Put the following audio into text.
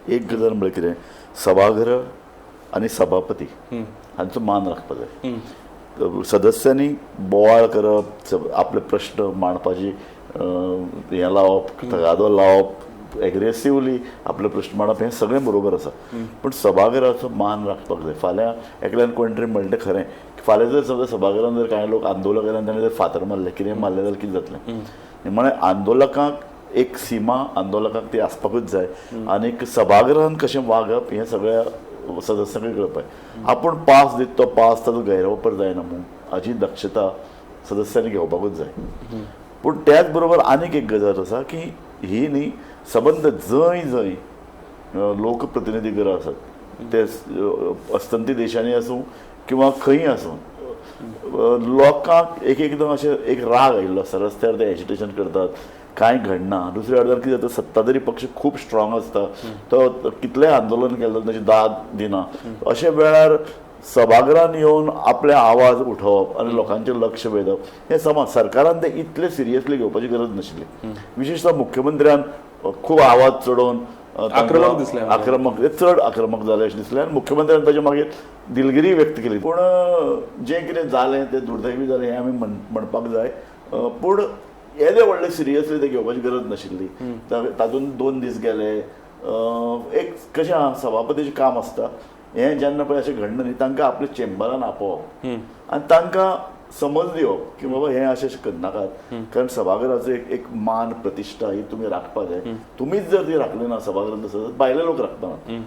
एक गजाल म्हळ्यार कितें, सभाघर आनी सभापती हांचो मान राखपाक जाय. सदस्यांनी बोवाळ करप, आपले प्रश्न मांडपाची हें लावप, तगादो लावप, एग्रेसिवली आपले प्रश्न मांडप, हें सगळें बरोबर आसा, पूण सभाघराचो मान राखपाक जाय. फाल्यां एकल्यान कोण तरी म्हणलें तें खरें, फाल्यां जर समजा सभाघरान जर कांय लोक आंदोलक आयले आनी ताणें जर फातर मारले, कितें मारलें जाल्यार कितें जातलें? निमाणें आंदोलकांक एक सीमा, आंदोलकांक ती आसपाकूच जाय. आनीक सभाघरान कशें वागप हें सगळ्या सदस्यांकूय कळपाक जाय. आपूण पास दित तो पास, ताचो गैरवापर जायना म्हूण हाची दक्षता सदस्यांनी घेवपाकूच जाय. पूण त्याच बरोबर आनीक एक गजाल आसा की ही न्ही सबंद जंय जंय लोकप्रतिनिधी गृह आसात, ते अस्तंती देशांनी आसूं किंवा खंयी आसूं, लोकांक एक एकदम अशें एक राग आयिल्लो आसता, रस्त्यार ते एजिटेशन करतात, कांय घडना. दुसऱ्या अर्दान कितें जाता, सत्ताधारी पक्ष खूब स्ट्रॉंग आसता, तो कितलेंय आंदोलन केलें जाल्यार ताची दाद दिना. अशे वेळार सभाघरान येवन आपले आवाज उठोवप आनी लोकांचें लक्ष वेधप हें समा. सरकारान तें इतलें सिरियसली घेवपाची गरज नाशिल्ली. विशेशतः मुख्यमंत्र्यान खूब आवाज चडोवन आक्रमक दिसलें. आक्रमक, चड आक्रमक जालें अशें दिसलें आनी मुख्यमंत्र्यान ताजे मागीर दिलगिरी व्यक्त केली. पूण जें कितें जालें तें दुर्दैवी जालें हें आमी म्हणपाक जाय. पूण येदें व्हडलें सिरियसली तें घेवपाची गरज नाशिल्ली. तातूंत 2 दीस गेले. एक कशें आहा, सभापतीचें काम आसता हें जेन्ना पळय अशें घडना न्ही, तांकां आपल्या चेंबरान आपोवप आनी तांकां समज दिवप की बाबा हें अशें अशें करनाकात, कारण सभाघराचो एक एक मान प्रतिश्ठा ही तुमी राखपाक जाय. तुमीच जर ती राखली ना सभाघरांत, भायले लोक राखपाना.